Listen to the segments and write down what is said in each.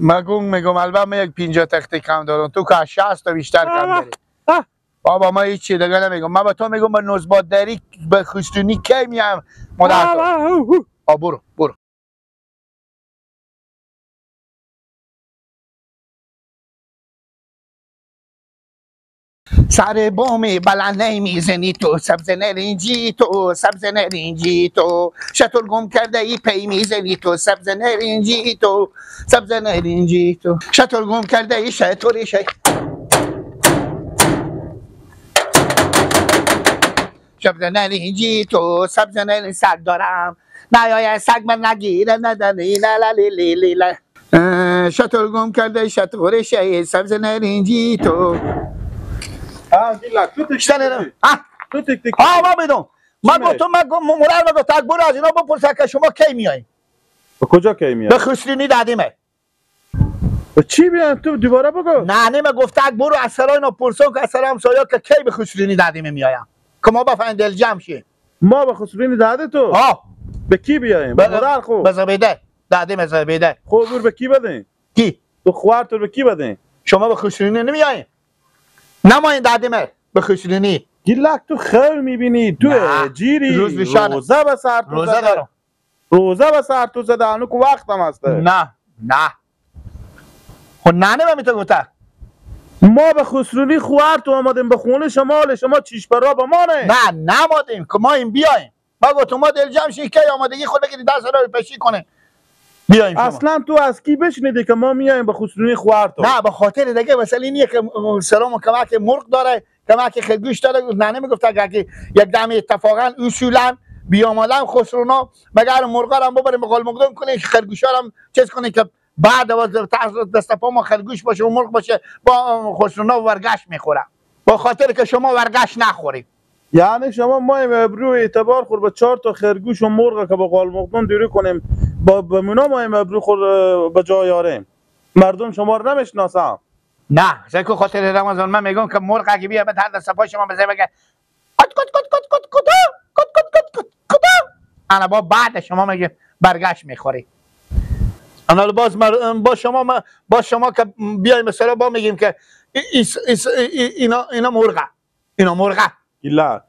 مگم میگم البته من یک 50 تخته کم دارم، تو که 60 تا بیشتر کم داری. بابا ما هیچ چی دیگه نمیگم، من به تو میگم به نوزبادداری به خسرونی کی میام مادر تو. برو برو. سر بومی بلند نمیزنی تو، سبز نارنجی تو، سبز نارنجی تو، شتر گم کرده ای پی میزنی تو، سبز نارنجی تو، سبز نارنجی تو، شتر گم کرده ای شتر شی، سبز نارنجی تو، سبز نارنجی. سگ دارم نیای سگ من نگیره ندانی لا لا لی لی لی لا، شتر گم کرده شتر شی، سبز نارنجی تو. تو تک تک. ما بدون من گفتم من مرار ما گفت برو از اینا بپرس که شما کی میایین. به کجا کی میایین؟ به خسرونی دادیمه. به چی بیایم؟ تو دوباره بگو. نه نه من گفت برو از سرای اینا پرسون که از سرای همسایه‌ها که کی به خسرونی دادیمه میایم که ما بفهمیم دل جمع شیم. ما به خسرونی داده تو؟ ها. به کی بیایم؟ به مادر خو. به زبیده دادیم زبیده. خب برو به کی بدین؟ کی؟ تو خوار تو به کی بدین؟ شما به خسرونی نمیایین. نماین دادیمه به خسرونی. گیلک تو خیر میبینی تو جیری روزه به سر تو روزه دارم، روزه به سر تو زده هنو که وقتم هسته. نه نه خب نه نه می تو گفته ما به خسرونی خوار تو آمدیم به خونه شمال شما چیش برا به ما نه. نه نمادیم که ما این بیایم. ما گفتم ما دل جمع شیم که آمادگی خود بگیرید دست رو پشی کنه بیایم. اصلا تو از کی بشنیدی که ما میایم به خسرونی خوار تو؟ نه به خاطر دیگه مثلا اینیه که سلام کمک مرغ داره کمک خرگوش داره. نه نمیگفت اگه یک دم اتفاقا اصولا بیامدن خسرونا مگر مرغا رو ببریم به قول مقدم کنه خرگوشا رو چیز کنه که بعد از دست پا ما خرگوش باشه و مرغ باشه با خسرونا ورگش میخوره. با خاطر که شما ورگش نخورید. یعنی شما ما ابرو اعتبار خور با 4 تا خرگوش و مرغ که با قال مقدم دوری کنیم با بمونا ما ابرو خور به جای آریم مردم شما رو نمیشناسم. نه زکو خاطر رمضان من میگم که مرغ اگه بیا به دست پای شما بزنه بگه کت کت کت کت کت کت کت کت کت کت انا با بعد شما میگه برگشت میخوری. انا باز با شما با شما که بیایم مثلا با میگیم که اینا مرغه اینا مرغه. گیلا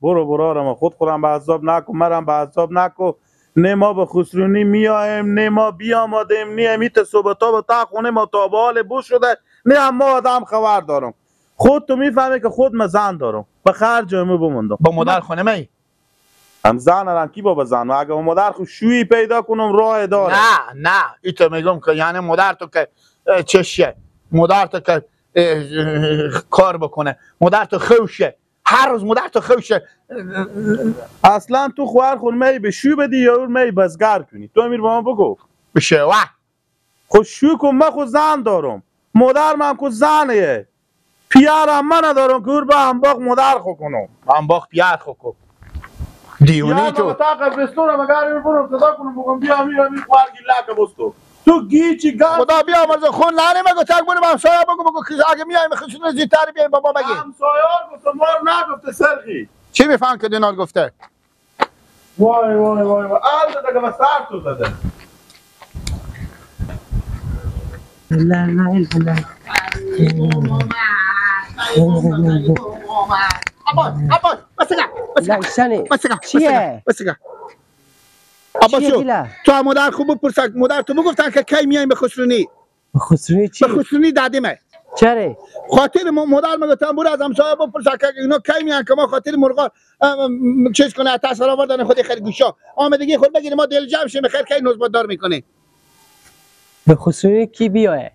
برو برو ما خود خودم به عذاب نکن مرم به عذاب نکن. نه ما به خسرونی میایم نه ما بیامدیم نه امیت صبح تا به تا خونه ما تا به حال بوش شده نه هم ما آدم خبر دارم. خود تو میفهمی که خود من زن دارم به خرج جامعه بموندم با مادر خونه می هم زن هم کی بابا زن اگه مادر خود شویی پیدا کنم راه داره. نه نه ایتو میگم که یعنی مادر تو که چشه مادر تو که کار بکنه مادر تو خوشه هر روز مادر تو خوشه. اصلا تو خوار خون می به شو بدی یا اون می بزگر کنی تو امیر با ما بگو بشه واه خود شو کن. من خود زن دارم مادر من خود زنه پیارم من ندارم که به انباق مادر خو کنم انباق پیار خو کن دیونی تو تا قبرستون مگر برو صدا کنم بگم بیا امیر خوار گیلاک بستو تو گیچی گان خدا بیا مرز خون نره مگو تک برو همسایه بگو بگو اگه میایم خصوصا زودتر بیایم بابا بگی همسایه گفت ما نگفته سرخی چی میفهم که دینار گفته. وای وای وای وای آل دیگه به سر تو زده. لا لا لا عباس عباس بسگا بسگا چیه بسگا عباس تو مادر خوب بپرس مادر تو بگفتن که کی میایم به خسرونی. به خسرونی چی؟ به خسرونی دادیمه. چرا؟ خاطر مادر میگفتن برو از همسایه بپرس که اینا کی میان که ما خاطر مرغا چیز کنه تاثیر آوردن خود خرگوشا آمدگی خود بگیریم ما دل جمع شیم خیر کی نوزبادار میکنه. به خسرونی کی بیایه؟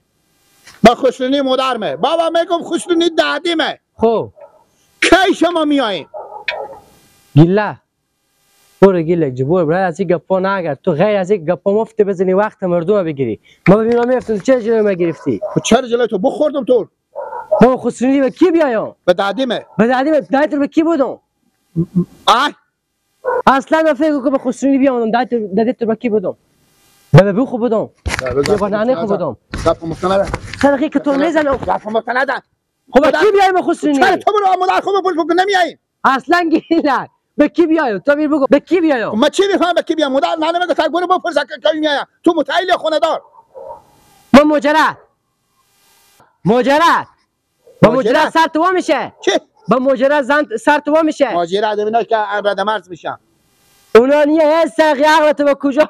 به خسرونی مادرمه بابا میگم خسرونی دادیمه. خب کی شما میایین؟ گیله برو گیلک جو برو برای از این گپا نگرد تو غیر از این گپا مفت بزنی وقت مردم بگیری. ما ببینم میفتم چرا جلوی ما گرفتی؟ چرا جلوی تو بخوردم تو؟ ما خسرونی به کی بیایم؟ به دادیمه. به دادیمه دایتر به کی بودم؟ آی اصلا من فکر کنم به خسرونی بیامدم دایتر به کی بودم؟ به ببو خوب بودم یا به ننه خوب بودم. گپ مفت نده. چرا که تو میزنم گپ مفت نده. خب به کی بیایم خسرونی؟ چرا تو برو مادر خوب بپرس بگو نمیاییم. اصلا گیلک به کی بیایم؟ تو بیر بگو به کی بیایم؟ ما چی میفهمم به کی بیام؟ مادر ننه میگه تک برو بپرس که کی میایم. تو متعیل خونه دار. ما با مجرد مجرد با مجرد سر تو میشه. چی؟ با مجرد زن سر تو میشه. مجرد اینا که رد مرز میشن. اونا نیه سقی عقل تو با کجا؟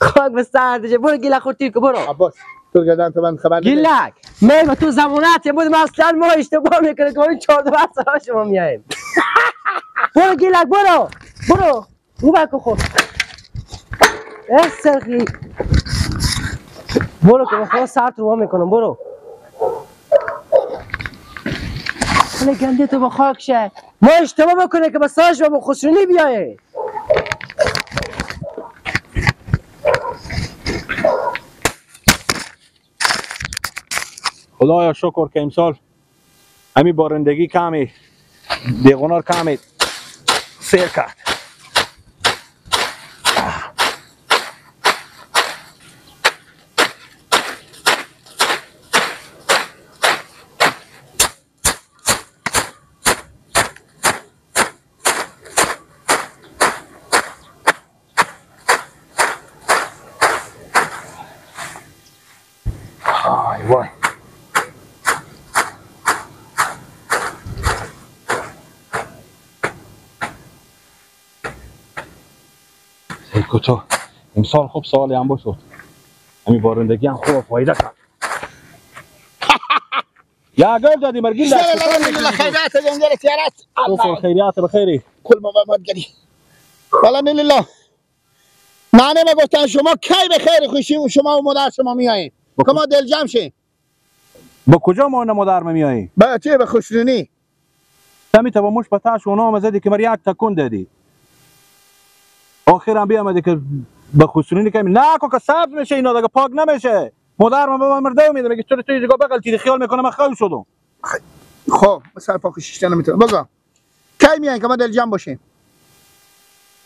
خاک به سر دیگه. برو گیلک خورتیر که برو. عباس تو گردن تو من خبر نداری. گیلک من تو زمانت بود من اصلا ما اشتباه میکنه که این 14 سال شما میاییم. برو گیلک برو برو او بکن خود سرخی برو که بخواه سرت رو میکنم. برو ولی گنده تو با خاک شه. ما اشتباه بکنه که به ساش و با خسرونی بیایه. خدایا شکر که امسال همی بارندگی کمی دیغونار کمی سیر کرد. آی وای تو امسال خوب سالی هم بشد. همین بارندگی هم خوب فایده کرد. یا گل دادی مرگی لا خیرات جنگل تیارات. خیرات بخیری کل ما مدگری والا لله. نانه ما گفتن شما کی به خیر خوشی و شما و مادر شما میایین که ما دل جمع شیم. با کجا ما مادر میاییم؟ با چه؟ به خوشرونی. تمی تا با مش پتاش و نام زدی که مر یک تکون دادی. آخرم بیامدی که به خسرونی که نه که سبز میشه اینا دیگه پاک نمیشه. مادر من به من مرده میده میگه چرا تو دیگه بغل تیری خیال میکنه من خیلی شدم. خب مثلا پاک شیشته نمیتونم بگم. کی میای که ما دل جمع باشیم؟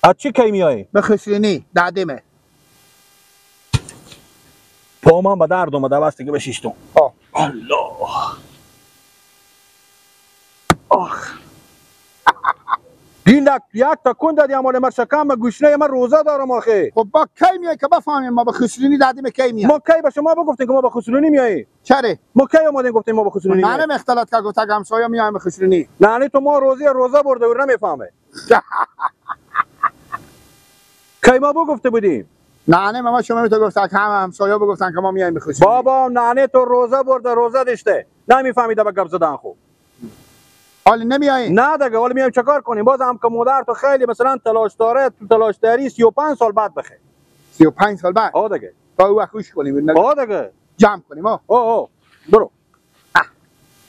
از چی کی میای؟ به خسرونی دادمه. پا من به درد اومده بس دیگه بشیشتم. الله آخ گیلک یک تکون دادی امال من شکم گوشنه من روزه دارم آخه. خب با کی میای که بفهمیم ما به خسرونی دادیم کی میای؟ ما کی به شما بگفتیم که ما به خسرونی میاییم؟ چرا؟ ما کی اومدیم گفتیم ما به خسرونی میاییم؟ نه اختلاط که گفت همسایه میایم به خسرونی. نه تو ما روزه برده و نمیفهمه. کی ما بگفته بودیم؟ نه ما شما می تو گفت که هم همسایه بگفتن که ما میایم به خسرونی. بابا نه تو روزه برده روزه داشته نمیفهمیده به گپ زدن. خوب حالا نمیایین؟ نه دیگه حالا میایم چکار کنیم؟ باز هم که مادر تو خیلی مثلا تلاش داره تو تلاش داری 35 سال بعد بخیر. 35 سال بعد؟ آه دیگه تا او وقت خوش کنیم. آه دیگه جمع کنیم. آه آه برو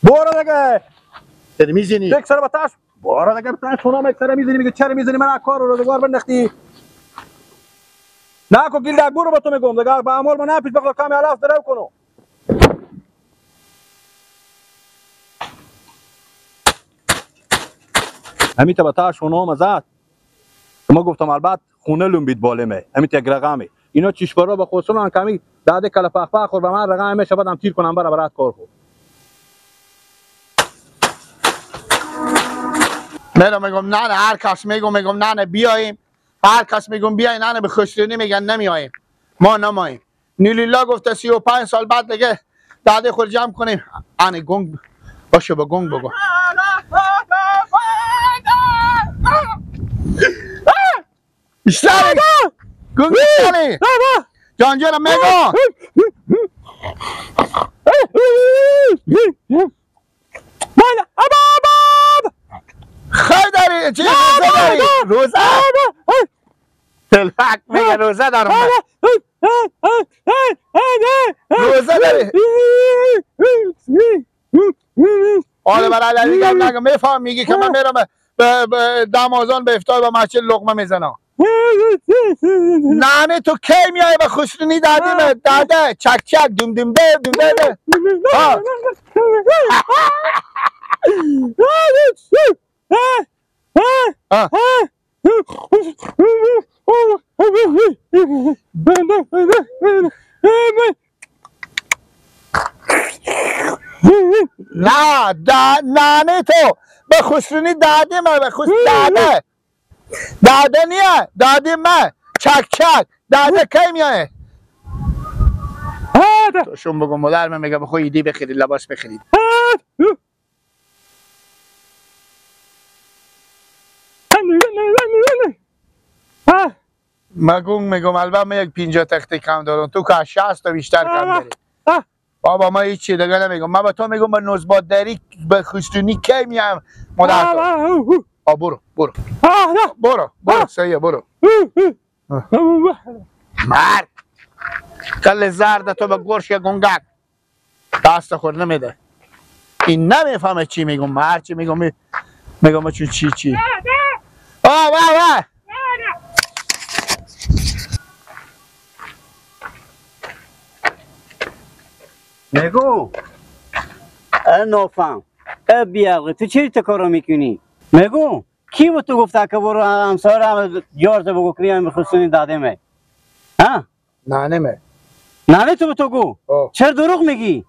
برو دیگه. چرا میزنی؟ یک سر به تاش برو دیگه تاش خونم یک سر میزنی میگه چرا میزنی من کار روزگار بندختی. نه کو گیل برو با تو میگم دیگه با اعمال من نپیچ بخدا کمی علف درو کنم. همین تا به شونه زد ما گفتم البته خونه لنبید بالمه همین یک رقمه اینا چشبارا به خودشون کمی داده کله پخ پخ خور به من رقم میشه بعدم تیر کنم برا برات کار خور. من میگم نه نه هر کس میگم نه نه بیاییم. هر کس میگم بیاین نه نه به خسرونی میگن نمیاییم. ما نماییم. نیلیلا گفته 35 سال بعد دیگه داده خود جمع کنیم. انه گنگ باشه با گنگ بگو. اشتری گنگ اشتری جان جان میگو خیلی داری چی روزه داری روزه تلفک میگه روزه دارم روزه داری. آره برای دیگه نگم میفهم میگی که من میرم به دمازان به افطار به مسجد لقمه میزنم. نه تو کی میای به خسرونی دادیم داده چک چک دوم دوم ده دوم ده. نه نه تو به خسرونی دادیم به خسرونی داده داده نیه دادیم من چک چک داده کی میایه؟ شون بگو مادر من میگه بخوای ایدی بخرید لباس بخرید. مگم میگم البته من یک 50 تخته کم دارم، تو که 60 تا بیشتر کم داری. بابا ما هیچ چی دیگه نمیگم، من به تو میگم به نوزبادری به خشتونی کی میام مادر تو. برو برو برو برو سیه برو. مرد کل زرد تو به گرش گنگک دست خور نمیده. این نمیفهمه چی میگم، من هر چی میگم میگم چی چی چی. آه واه واه میگو اه نوفهم اه بیاغه تو چی تو کارو میکنی؟ میگو کی به تو گفته که برو همسایه هم یارت بگو که بیایم خصونی دادمه؟ ها؟ نه نمه نه تو به تو گو. چرا دروغ میگی؟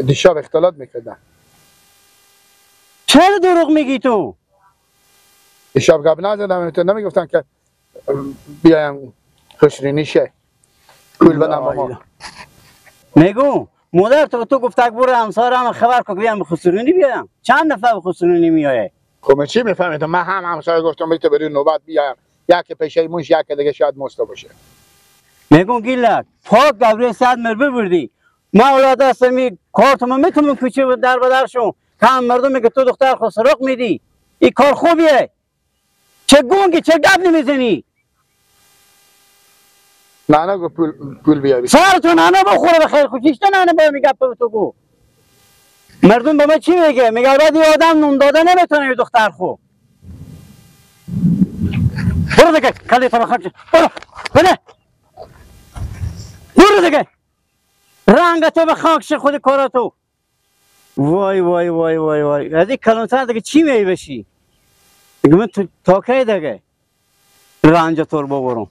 دیشب اختلاط میکردن. چرا دروغ میگی تو؟ دیشب گپ نزدم، تو نمیگفتن که بیایم خشرینی شه کول بدم به ما. میگو مادر تو تو گفت برو همسایه هم خبر کن بیام به خسرونی بیایم. چند نفر به خسرونی میایه؟ خب من چی میفهمیدم؟ من هم همسایه گفتم بیت بری نوبت بیایم، یک پیشه موش یک دیگه شاید مست باشه. میگم گیلک پاک گبری صد مر ببردی. ما اولاد هستم می کارتم میتونم کوچه در بدر شو. هم مردم میگه تو دختر خود سراغ میدی. این کار خوبیه. چه گونگی چه گپ نمیزنی؟ نه نه پول پول بیاری. سر تو نه نه بخوره بخیر خوشیش نه نه با میگه به تو گو. مردم به ما چی میگه؟ میگه بعد یه آدم نون داده نمیتونه دختر خو. برو دیگه کلی تو بخرج. برو بده. برو دیگه. رنگ تو به خاک شه خود کاراتو. وای وای وای وای وای. از این کلانتر دیگه چی می بشی؟ دیگه من تا کی دیگه؟ رنج تو رو ببرم.